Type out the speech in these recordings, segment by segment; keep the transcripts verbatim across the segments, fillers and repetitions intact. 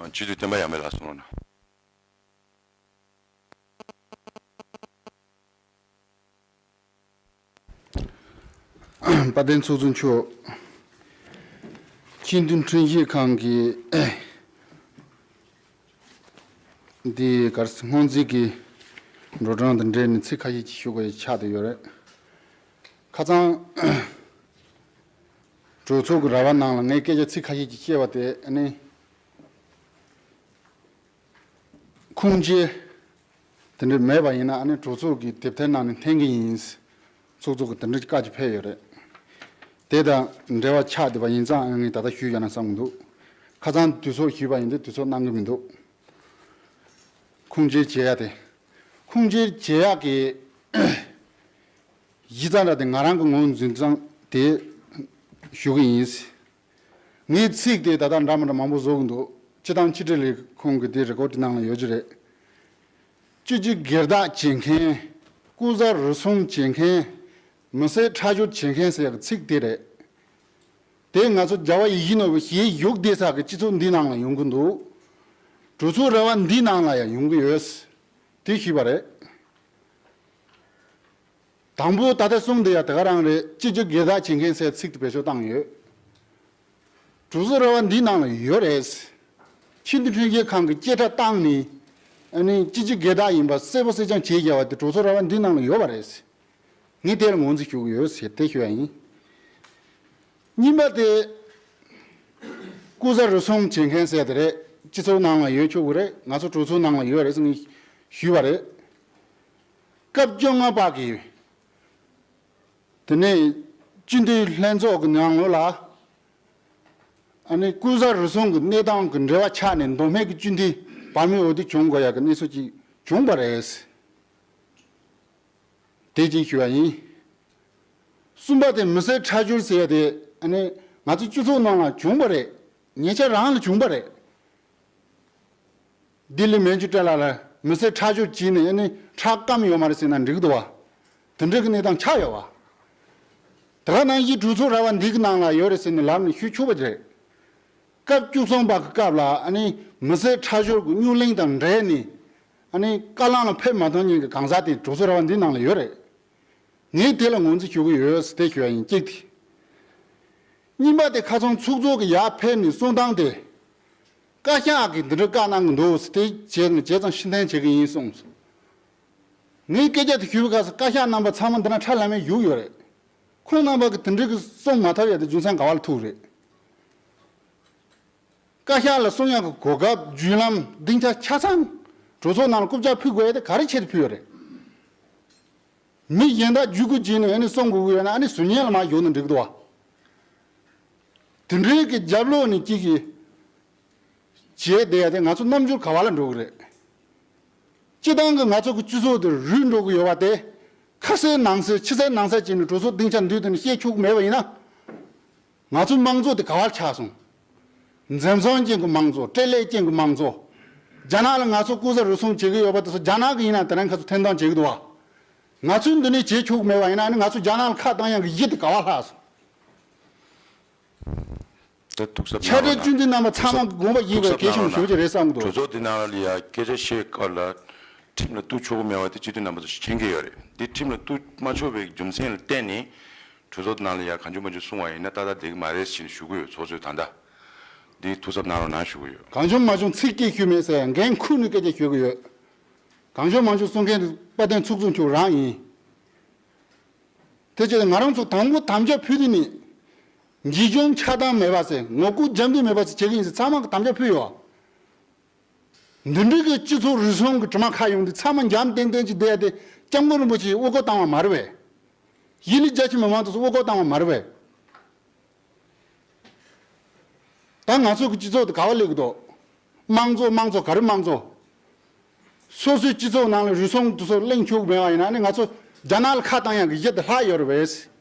སྤྱི་འཐུས་བསྟན་པ་ཡར་མེ་ལགས་གསུང་རོགས་གནང་། དཔལ་ལྡན་ཚོགས་གཙོ་མཆོག་སྤྱི་འཐུས་ཁྲིམས་ཞིབ་ཁང་གི་འདི་གར་སྔོན་རྩིས་ཀྱི་འགྲོ་གྲོན་དང་འབྲེལ་ནས་ཚིག་ཁ་ཤས་ཅིག་ཞུ་དགོས་ཡ་ཆགས་བསྡད་ཡོད་རེད། ཁ་སང་གྲོས་ཚོགས་ཀྱི་ར་བ་ནང་ལ་ངས་སྐད་ཆ་ཚིག་ཁ་ཤས་ཅིག་བཤད་པ་དེ་ཨ་ནི། ཁུངས་སྐྱེལ་དེ་འདྲ་མེད་པ་ཡིན་ན་ཨ་ནི་གྲོས་ཚོགས་ཀྱི་དེབ་ཐེར་ནང་ནས་འཐེན་གྱི་ཡིན། ཚོགས་གཙོ་གི་དེ་འདྲ་བཀའ་ཅིག་ཕེབས་ཡོད་རེད། དེ་དང་འབྲེལ་བ་ཆགས་བསྡད་པ་ཡིན་ཙང་ངས་ད་ལྟ་ཞུས་བཞག་ན་བསམ་གྱི་འདུག་ཁ་སང་དུས་ཚོད་ཞུས་པ་ཡིན་དུས་དུས་ཚོད་གནང་གི་མི་འདུག་ཁུངས་སྐྱེལ་བྱེད་ཡ་དེ། ཁུངས་སྐྱེལ་བྱེད་ཡ་གི་གཞི་རྩ་འདྲ་དེ་ང་རང་གི་ངོས་འཛིན་ཙང་དེ་ཞུ་གི་ཡིན། ངའི་ཚིག་དེ་ད་ལྟ་འདྲ་མི་འདྲ་མང་པོ་བཟོ་གི་འདུག་སྤྱི་བཏང་ཕྱི་དྲིལ་ལས་ཁུངས་ཀྱི་དེ་རི་ཀོ་ཌི་ནང་ལ་ཡོད་ཀྱི་རེད། སྤྱི་སྤྱོད་སྒེར་བདག་བྱེད་མཁན། སྐུ་ཚབ་རུལ་སུངས་བྱེད་མཁན། མི་སེར་ཁྲག་སྦྱོར་བྱེད་མཁན་ཟེར་ཡག་གི་ཚིག་དེ་རེད། དེ་ང་ཚོ་རྒྱལ་བ་ཡིད་བཞིན་ནོར་བུ་ཞལ་བཞུགས་བསྡད་ས་གི་སྤྱི་ཚོགས་འདི་ནང་ལ་ཡོང་གི་འདུག་གྲོས་ཚོགས་ར་བ་འདི་ནང་ལ་ཡང་ཡོང་གི་ཡོད། དེ་ཞུས་པ་རེད། དང་པོ་ད་ལྟ་གསུངས་བསྡད་ཡ་དེ་ག་རང་རེད། སྤྱི་སྤྱོད་སྒེར་བདག་བྱེད་མཁན་ཟེར་ཚིག་དེ་བེད་སྤྱོད་བཏང་ཡོད། གྲོས་ཚོགས་ར་བ་འདི་ནང་ལ་ཡོད་རེད། སྤྱི་འཐུས་ཁྲིམས་ཞིབ་ཁང་གི་བཅད་ཁྲ་བཏང་ནས་ཨ་ནི་སྤྱི་སྤྱོད་སྒེར་བདག་ཡིན་པ་གསལ་པོ་གསལ་རྐྱང་བྱས་བཞག་པ་དེ་གྲོས་ཚོགས་ར་བ་འདི་ནང་ལ་ཡོད་པ་རེད། ངས་དེ་ལ་ངོས་འཛིན་ཞུ་གི་ཡོད་ཟེར་དེ་ཞུ་ཡ་ཡིན། གཉིས་པ་དེ་སྐུ་ཚབ་རུལ་སུངས་བྱེད་མཁན་ཟེར་དེ་རེད། སྤྱི་ཚོགས་ནང་ལ་ཡོད་ཆོག་གི་རེད། ང་ཚོ་གྲོས་ཚོགས་ནང་ལ་ཡོད་རེད་ཟེར་ངས་ཞུས་པ་རེད། སྐབས་བཅོ་ལྔ་པ་གི་དེ་ནས་སྤྱི་འཐུས་ལྷན་ཚོགས་ཀྱི་ནང་ལོགས་ལ་ཨ་ནི་སྐུ་ཚབ་རུལ་སུངས་ཀྱི་གནས་སྟངས་ཀྱི་འབྲེལ་བ་ཆགས་ནས་མདོ་སྨད་ཀྱི་སྤྱི་འཐུས་བར་མའི་འོས་བསྡུ་བྱུང་དགོས་ཡག་གི་གནས་ཚུལ་ཅིག་བྱུང་བ་རེད། དེ་གཅིག་ཞུ་བ་ཡིན། གསུམ་པ་དེ་མི་སེར་ཁྲག་སྦྱོར་ཟེར་ཡ་དེ་ཨ་ནི་ང་ཚོ་སྤྱི་ཚོགས་ནང་ལ་བྱུང་བ་རེད། ཉེ་ཆར་རང་ལ་བྱུང་བ་རེད། ལྡི་ལི་མན་ཇུ་ཊ་ལ་ལ་མི་སེར་ཁྲག་སྦྱོར་བྱས་ནས་ཨ་ནི་ཁྲག་སྐམ་ཡོད་མ་རེད་ཟེར་ན་འགྲིག་འདུག་བ། དེ་འདྲ་གི་གནས་སྟངས་ཆགས་ཡོད་བ། དེ་ག་ནང་བཞིན་གྲོས་ཚོགས་ར་བ་འདི་གི་ནང་ལ་ཡོད་རེད་ཟེར་ནས་ལབ་ནས་ཤོད་ཆོག་པ་རེད། སྐབས་བཅུ་གསུམ་པ་གི་སྐབས་ལ་ཨ་ནི་མི་སེར་ཁྲག་སྦྱོར་གྱི་རྙོག་གླེང་དང་འབྲེལ་ནས་ཨ་ནི་བཀའ་བློན་ལ་ཕེབས་མ་ཐུབ་མཁན་གྱི་གང་ཟག་དེ་གྲོས་ཚོགས་ར་བ་འདི་ནང་ལ་ཡོད་རེད། ངས་དེ་ལ་ངོས་འཛིན་ཞུ་གི་ཡོད་ཟེར་དེ་ཞུ་ཡ་ཡིན་གཅིག་དེ། གཉིས་པ་དེ་ཁ་སང་ཚོགས་གཙོ་གི་ཡར་ཕེབས་ནས་གསུང་སྟངས་དེ། བཀའ་ཤག་གིས་འདི་འདྲ་བཀའ་གནང་གི་འདུག་ཟེར་དེ་བྱས་ནས་བྱས་ཙང་ཕྱིར་འཐེན་བྱེད་ཀྱི་ཡིན་གསུངས། ངས་སྐད་ཆ་དེ་ཞུས་པའི་སྐབས་སུ་བཀའ་ཤག་རྣམ་པ་ཚང་མ་འདི་ན་ཁྲ་ལམ་མེ་བཞུགས་ཡོད་རེད། ཁོང་རྣམ་པ་གིས་དེ་འདྲ་གི་གསུང་མ་ཐུབ་ཡ་དེ་རྒྱུ་མཚན་ག་བ་ལ་ཐུག་རེད། བཀའ་ཤག་ལ་གསུང་ཡག་གི་གོ་སྐབས་བརྒྱུད་ལམ་སྡིངས་ཆ་ཆ་ཚང་གྲོས་ཚོགས་ནང་ལ་རྐུབ་བཀྱག་ཕུད་དགོས་ཡ་དེ་ག་རེ་ཆེད་དུ་ཕུད་ཡོད་རེད། མི་གཞན་དག་བརྒྱུད་སྐུལ་བྱས་ནས་ཨ་ནི་གསུང་དགོས་ཀྱི་ཡོད་ན་ཨ་ནི་ཟུར་ཉན་ལ་མར་བཞུགས་ན་འགྲིག་གི་འདུག་བ། དེ་འདྲའི་གི་རྒྱབ་ལོགས་ནས་ཅིག་གིས་བྱས་བསྡད་ཡ་དེ་ང་ཚོ་རྣམ་འགྱུར་ག་བ་ལ་འགྲོ་གི་རེད། སྤྱི་བཏང་གི་ང་ཚོ་གི་སྤྱི་ཚོགས་དེ་རུལ་འགྲོ་གི་ཡོད་པ་དེ། ཁ་གསལ་ནང་གསལ་ཕྱི་གསལ་ནང་གསལ་བྱས་ནས་གྲོས་ཚོགས་སྡིངས་ཆ་འདུས་དེ་ནས་བཤད་ཆོག་གི་མེད་པ་ཡིན་ན། ང་ཚོའི་དམངས་གཙོ་དེ་ག་བར་ཆགས་སོང་། འཛེམ་ཟོན་ཅན་གྱི་དམངས་གཙོ། སྤྲེལ་ལད་ཅན་གྱི་དམངས་གཙོ། རྒྱ་ནག་ལ་ང་ཚོ་སྐུ་ཚབ་རུལ་སུངས་བྱེད་ཀྱི་ཡོད་པ་དེ་ཚོ་རྒྱ་ནག་གི་ཡིན་ན་དེ་རིང་ཁ་ཚོ་འཐེན་ཐང་བྱེད་ཀྱི་འདུག་བ། ང་ཚོའི་འདི་ནས་བྱེད་ཆོག་གི་མེད་པ་ཡིན་ན་ཨ་ནི་ང་ཚོ་རྒྱ་ནག་ལ་ཁ་བཏང་ཡག་གི་གཞི་དེ་ག་བར་ལྷག་སོང་། དེ་ཐུགས་གཟབ་ཆ་གནང་རོགས་གནང་། བཅུ་འདི་རྣམ་པ་ཚང་མ་དགོངས་པ་ཡིན་པའི་གལ་ཆེན་པོ་ཞུ་རྒྱུ་རེད་བསམ་གྱི་འདུག་གྲོས་ཚོགས་འདི་ནང་ལ་ཡ་སྐད་ཆ་བཤད་སྐབས་ལ་ཁྲིམས་ལ་གཏུག་ཆོག་གི་མེད་པ་དེ་སྤྱི་འཐུས་རྣམ་པ་ཚོ་མཁྱེན་གྱི་ཡོད་རེད། འདི་ཁྲིམས་ལ་གཏུག་མ་ཆོག་པའི་རྒྱུ་མཚན་ལ་བརྟེན་ནས་གྲོས་ཚོགས་ནང་ལ་ཡ་གང་བྱུང་མང་བྱུང་གསུང་བ་ཡིན་ན་ཏག་ཏག་བསྡད་ཀྱི་མ་རེད་ཟེར་ནས་ཞུ་གི་ཡོད། ཚོགས་གཙོས་ད་ལྟ་འདི་ཐུགས་གཟབ་གནང་རོགས་གནང་ཞུ་གི་ཡོད། གང་བྱུང་མང་བྱུང་ཚིག་སྐད་ཤོད་མེད་ཟེར་ཡ་འགན་འཁུར་ནས་སྐད་ཆ་ཤོད་ཀྱི་ཡོད། གང་བྱུང་མང་བྱུང་གསུང་མཁན་དེ་དཔལ་ལྡན་ཚོགས་གཙོ་མཆོག་རང་ཡིན། དེ་བྱས་ཏེ་ང་རང་ཚོ་དང་པོ་དམ་བཅའ་ཕུལ་དུས་ནས། འཇིགས་སྐྱོང་ཆགས་སྡང་མེད་པ་ཟེར། ངོ་རྒོལ་རྒྱབ་མདུན་མེད་པ་ཟེར་བྱེད་ཀྱི་ཡིན་ཟེར་ཚང་མ་གི་དམ་བཅའ་ཕུལ་ཡོད། འདི་འདྲའི་གི་སྤྱི་ཚོགས་རུལ་སུངས་ཀྱི་དྲི་མ་ཁ་ཡོང་དུས་ཚང་མ་འཇམ་ཏན་ཏན་ཅིག་བསྡད་ཡ་དེ་སྐྱབས་མགོན་རིན་པོ་ཆེས་དབུ་སྐོར་བཏང་བ་མ་རེད་པས། གཞིས་ལུས་རྒྱ་ཆེ་མི་མང་དེ་ཚོ་དབུ་སྐོར་བཏང་བ་མ་རེད་པས། ད་ང་ཚོ་གི་སྤྱི་ཚོགས་དེ་ག་བ་སླེབས་ཀྱི་འདུག་དམངས་གཙོ་དམངས་གཙོ་ག་རེ་དམངས་གཙོ། སོ་སོའི་སྤྱི་ཚོགས་ནང་ལ་རུལ་སུངས་དེ་ཚོ་གླེང་ཆོག་མེད་པ་ཡིན་ན་ནི་ང་ཚོ་རྒྱ་ནག་ལ་ཁ་བཏང་ཡག་གི་གཞི་དེ་ལྷག་ཡོད་རེད་པས།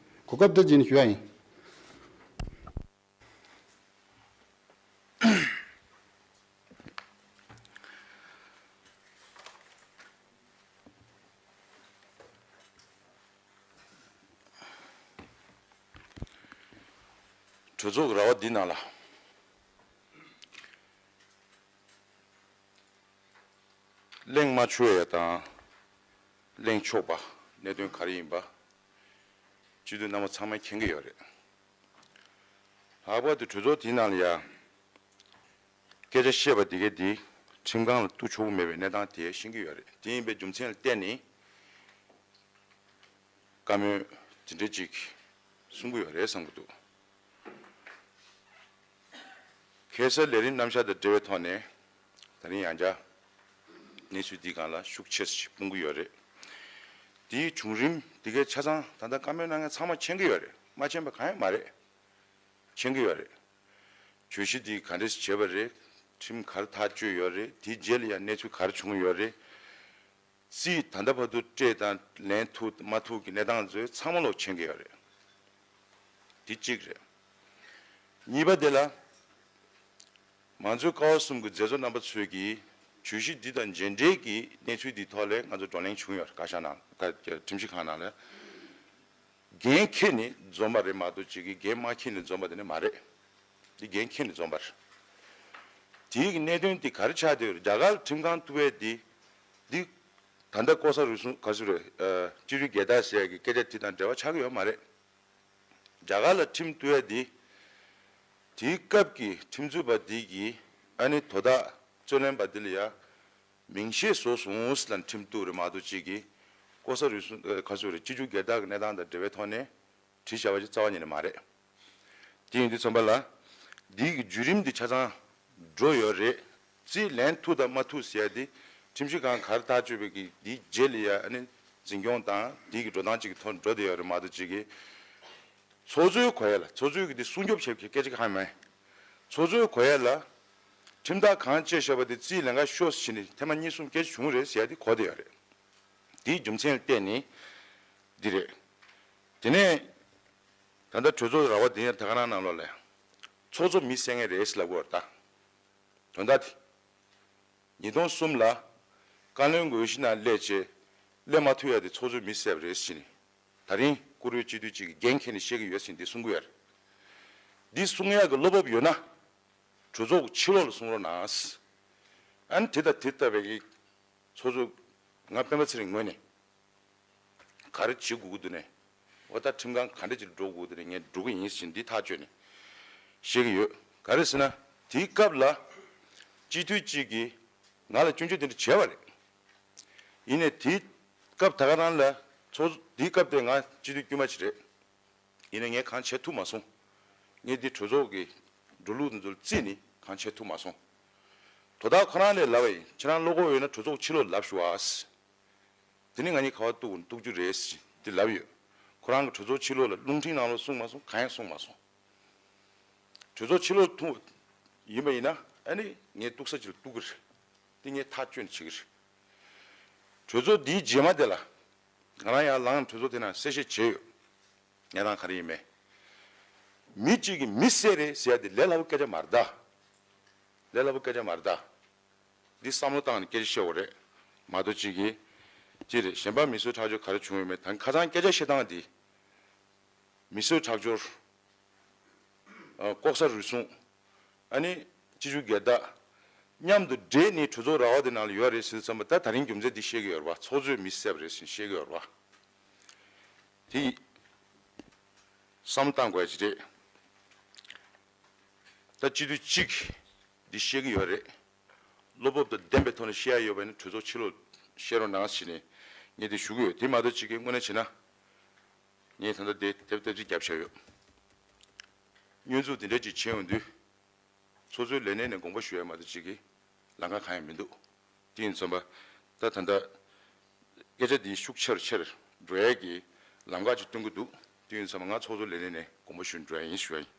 གོ་སྐབས་འདི་བརྒྱུད་ནས་ཞུ་ཡ་ཡིན། གྲོས་ཚོགས་ཀྱི་ར་བ་འདི་ནང་ལ། གླེང་མ་ཆོག་ཡ་དང་གླེང་ཆོག་པ། གནད་དོན་ག་རེ་ཡིན་པ་སྤྱི་འཐུས་རྣམ་པ་ཚང་མས་མཁྱེན་གྱི་ཡོད་རེད། ལྷག་པར་དུ་གྲོས་ཚོགས་དེའི་ནང་ལ་ཡ་སྐད་ཆ་བཤད་པ་དེ་གས་དེ་ཁྲིམས་ཁང་ལ་གཏུག་ཆོག་གི་མེད་པའི་གནས་སྟངས་དེ་ཤེས་ཀྱི་ཡོད་རེད། དེ་ཡིན་པའི་རྒྱུ་མཚན་ལ་བརྟེན་ནས་བཀའ་མོལ་དེ་འདྲ་ཅིག་གསུང་གི་ཡོད་རེད་བསམ་གྱི་འདུག་ཁ་སང་ལས་རིམ་རྣམ་གཞག་དང་འབྲེལ་བའི་ཐོག་ནས་ད་རིང་ཡང་བསྐྱར་གནས་ཚུལ་འདིའི་སྒང་ལ་ཤུགས་ཆེ་ཞིག་སྤུངས་ཀྱི་ཡོད་རེད། དེའི་བྱུང་རིམ་དེ་གའི་ཆ་ཚང་ད་ལྟ་བཀའ་མོལ་གནང་མཁན་ཚང་མ་མཁྱེན་གྱི་ཡོད་རེད། མ་མཁྱེན་པ་གང་ཡང་མ་རེད། མཁྱེན་གྱི་ཡོད་རེད། གྲོས་གཞི་འདི་ག་འདྲས་བྱས་པ་རེད། ཁྲིམས་ག་རེ་ཐག་གཅོད་ཡོད་རེད། དེའི་རྗེས་ལ་ཡང་གནས་ཚུལ་ག་རེ་བྱུང་ཡོད་རེད། རྩིས་ད་ལྟ་བར་དུ་སྤྲད་དང་ལེན་ཐུབ་མ་ཐུབ་ཀྱི་གནས་སྟངས་ཚོ་ཚང་མ་ལོག་མཁྱེན་གྱི་ཡོད་རེད། དེ་གཅིག་རེད། གཉིས་པ་དེ་ལ་མང་གཙོའི་ཀ་བ་གསུམ་གྱི་མཛད་གཙོ་རྣམ་པ་ཚོས་ཀྱིས་གྲོས་གཞི་འདི་དང་འབྲེལ་འབྲེལ་གྱི་གནས་ཚུལ་འདིའི་ཐོག་ལ་ང་ཚོ་བགྲོ་གླེང་བྱུང་ཡོད་རེད། བཀའ་ཤག་ནང་བཀའ་ཁྲིམས་ཞིབ་ཁང་ནང་ལ། འགན་འཁྱེར་ནས་འཛོམས་པ་རེད་མ་གཏོགས་ཅིག་གིས་འགན་མ་འཁྱེར་ནས་འཛོམས་པ་དེ་ནི་མ་རེད། འདི་འགན་འཁྱེར་ནས་འཛོམས་པ་རེད། དེའི་གི་གནད་དོན་དེ་ག་རེ་ཆགས་བསྡད་ཡོད་རེད། རྒྱ་གར་ལ་ཁྲིམས་ཁང་གཏུག་ཡས་དེ་འདི་ད་ལྟ་ལྐོག་ཟ་རུལ་སུངས་ག་ཚོད་རེད། ཨ། སྤྱི་སྤྱོད་སྒེར་བདག་ཟེར་ཡ་གི་སྐད་ཆ་དེ་དང་འབྲེལ་བ་ཆགས་ཀྱི་ཡོད་མ་རེད། རྒྱ་གར་ལ་ཁྲིམས་གཏུག་ཡ་དེ་དེའི་སྐབས་ཀྱི་ཁྲིམས་རྩོད་པ་དེ་གིས་ཨ་ནི་དོ་བདག་རྩོད་ལེན་པ་དེ་ལ་ཡ་མིང་ཤས་བཟོ་སོང་ཟེར་ལ་ཁྲིམས་གཏུག་རེད་མ་གཏོགས་ཅིག་གིས་ལྐོག་ཟ་རུལ་སུངས་ཨ་ག་ཚོད་རེད། སྤྱི་སྤྱོད་སྒེར་བདག་གི་གནས་སྟངས་དང་འབྲེལ་བའི་ཐོག་ནས་བྲིས་བཞག་པ་ཅིག་རྩ་བ་ཉིད་ནས་མ་རེད། དེ་ཡིན་དུས་ཙམ་པ་ལ་འདི་གི་བརྒྱུད་རིམ་འདི་ཆ་ཚང་འགྲོ་ཡོད་རེད། རྩིས་ལེན་ཐུབ་དང་མ་ཐུབ་ཟེར་ཡ་དེ་ཁྲིམས་ཞིབ་ཁང་ག་རེ་ཐག་གཅོད་པའི་གི་དེའི་རྗེས་ལ་ཡ་ཨ་ནི་འཛིན་སྐྱོང་དང་དེའི་གི་འགྲོ་སྟངས་གཅིག་གི་ཐོག་འགྲོ་བསྡད་ཡོད་རེད་མ་གཏོགས་གཅིག་གིས་ཚོགས་གཙོའི་གོ་ཡ་ལ། ཚོགས་གཙོའི་གི་དེ་སྲུང་སྐྱོབ་བྱེད་ཀྱི་སྐད་ཆ་གང་ཡང་མེད། ཚོགས་གཙོའི་གོ་ཡ་ལ་ཁྲིམས་ཐག་གང་བཅད་བཞག་པ་དེ་རྩིས་ལེན་ག་ཤོག་ཟེར་ནས་ཐེངས་མ་གཉིས་གསུམ་སྐད་ཆ་བྱུང་རེད་ཟེར་ཡ་དེ་གོ་བསྡད་ཡོད་རེད། དེའི་རྒྱུ་མཚན་ལ་བརྟེན་ནས་འདི་རེད། དེ་ནས་ད་ལྟ་གྲོས་ཚོགས་ར་བ་འདི་ཡང་ད་ག་རང་ནང་ལོགས་ལ་ཚོགས་གཙོ་མི་བསད་མཁན་རེད་ཟེར་ལབ་དགོས་རེད་ད། དོན་དག་དེ། ཉིས་སྟོང་གསུམ་ལ་བཀའ་བློན་འོས་གཞི་ནང་སླེབས་བྱས་སླེབས་མ་ཐུབ་ཡ་དེ་ཚོགས་གཙོས་མི་བསད་པ་རེད་ཟེར་ནས། ད་རིང་བཀུར་འོས་སྤྱི་འཐུས་གཅིག་གིས་འགན་འཁྱེར་ནས་བཤད་ཀྱི་ཡོད་ཟེར་ནས་འདི་གསུང་གི་ཡོད་རེད། འདི་གསུང་ཡག་གི་བློ་སྤོབས་ཡོད་ན་གྲོས་ཚོགས་ཕྱི་ལོགས་ལ་གསུང་རོགས་གནང་། ཨ་ནི་དེ་དང་དེ་ལྟ་བུའི་གི་ཚོགས་གཙོ་ང་སྤེན་པ་ཚེ་རིང་ངོས་ནས་ག་རེ་བྱེད་དགོས་ཀྱི་འདུག་ནས། འོ་ད་ཁྲིམས་ཁང་ག་འདྲ་ཅིག་འགྲོ་དགོས་འདུག་ནས་ངས་འགྲོ་གི་ཡིན་ཟེར་འདི་ཐག་གཅོད་ནས་བཤད་ཀྱི་ཡོད། ག་རེ་ཟེར་ན་དེའི་སྐབས་ལ་སྤྱི་འཐུས་གཅིག་གིས་ང་ལ་སྐྱོན་བརྗོད་དེ་འདྲ་བྱས་པ་རེད། ཡིན་ནའི་དེའི་སྐབས་ད་ག་རང་ལ་ཚོགས་དེའི་སྐབས་དེ་ང་སྤྱི་འཐུས་དཀྱུས་མ་ཅིག་རེད། ཡིན་ནའི་ངས་གང་བྱེད་ཐུབ་མ་སོང་། ངས་འདི་གྲོས་ཚོགས་ཀྱི་འགྲོ་ལུགས་འདི་ཚོར་བརྩིས་ནས་གང་བྱེད་ཐུབ་མ་སོང་། དོ་བདག་ཁོ་རང་ལས་ལབ་པ་ཡིན། ཁྱེད་རང་བློ་ཁོག་ཡོད་ན་གྲོས་ཚོགས་ཕྱི་ལོགས་ལབ་ཤོག་ཨ། དེ་ནི་ང་གཉིས་ག་པར་གཏུག་གཏུག་རྒྱུ་རེད་ཟེར་དེ་ལབ་ཡོད། ཁོ་རང་གི་གྲོས་ཚོགས་ཕྱི་ལོགས་ལ་རླུང་འཕྲིན་ནང་ལོགས་གསུངས་མ་སོང་། གང་ཡང་གསུངས་མ་སོང་། གྲོས་ཚོགས་ཕྱི་ལོགས་ཐུག་ཡིན་པ་ཡིན་ན་ཨ་ནི་ངས་གཏུག་ས་ཅིག་ལ་གཏུག་གི་རེད། དེ་ངས་ཐག་གཅོད་ནས་བྱེད་ཀྱི་རེད། གྲོས་ཚོགས་འདིའི་རྗེས་མ་དེ་ལ་ང་རང་ཡང་ལངས་གྲོས་ཚོགས་དེ་ནང་གསལ་བཤད་བྱས་ཡོད། ངས་རང་ག་རེ་ཡིན་མེད། མི་གཅིག་གིས་མི་བསད་རེད་ཟེར་ཡ་དེ་ལས་སླ་པོ་སྐད་ཆ་མ་རེད་ད། ལས་སླ་པོ་སྐད་ཆ་མ་རེད་ད། འདི་བསམ་བློ་བཏང་ནས་སྐད་ཆ་བཤད་དགོས་རེད། མ་གཏོགས་གཅིག་གིས་ཅི་རེད། གཞན་པ་མི་གསོད་ཁྲག་སྦྱོར་ག་རེ་བྱུང་ཡོད་མེད། ད་ཁ་སང་སྐད་ཆ་བཤད་སྟངས་འདི་མི་གསོད་ཁྲག་སྦྱོར། ཨ། ལྐོག་ཟ་རུལ་སུངས། ཨ་ནི་སྤྱི་སྤྱོད་སྒེར་བདག་མཉམ་དུ་འདྲེས་ནས་གྲོས་ཚོགས་ར་བ་དེ་ནང་ལ་ཡོད་རེད་ཟེར་དུས་ཙམ་པ་ད་ད་རིང་རྒྱུ་མཚན་འདི་བཤད་ཀྱི་ཡོད་རེད་བ། ཚོགས་གཙོས་མི་བསད་པ་རེད་ཟེར་བཤད་ཀྱི་ཡོད་རེད་བ། དེ་བསམ་བློ་བཏང་དགོས་ཡ་ཅིག་རེད། ད་སྤྱི་འཐུས་གཅིག་འདི་བཤད་ཀྱི་ཡོད་རེད། བློ་སྤོབས་དང་ལྡན་པའི་ཐོག་ནས་བཤད་ཡ་ཡོད་པ་ཡིན་ན་གྲོས་ཚོགས་ཕྱི་ལོགས་བཤད་རོགས་གནང་ཟེར་ནས་ངས་འདི་ཞུ་གི་ཡོད། དེ་མ་གཏོགས་གཅིག་གིས་དངོས་གནས་བྱས་ན་ངས་ད་ལྟ་དེ་ཐེབས་ཐེབས་ཅིག་བརྒྱབ་བཞག་ཡོད། སྙོན་འཛུགས་འདི་འདྲ་ཅིག་བྱས་ཡོང་དུས་ཚོགས་གཙོའི་ལས་གནས་ནས་དགོངས་པ་ཞུ་ཡ་མ་གཏོགས་གཅིག་གིས་ལམ་ཁ་གང་ཡང་མི་འདུག་དེ་ཡིན་ཙམ་པ་ད་ད་ལྟ་སྐད་ཆ་འདི་ཤུགས་ཆེར་ཆེར་འགྲོ་ཡ་གི་ལམ་ཁ་ཅིག་སྟོན་གྱི་འདུག་དེ་ཡིན་ཙམ་པ་ང་ཚོགས་གཙོ་ལས་གནས་ནས་དགོངས་པ་ཞུ་འགྲོ་ཡ་ཡིན་ཞུ་ཡ་ཡིན།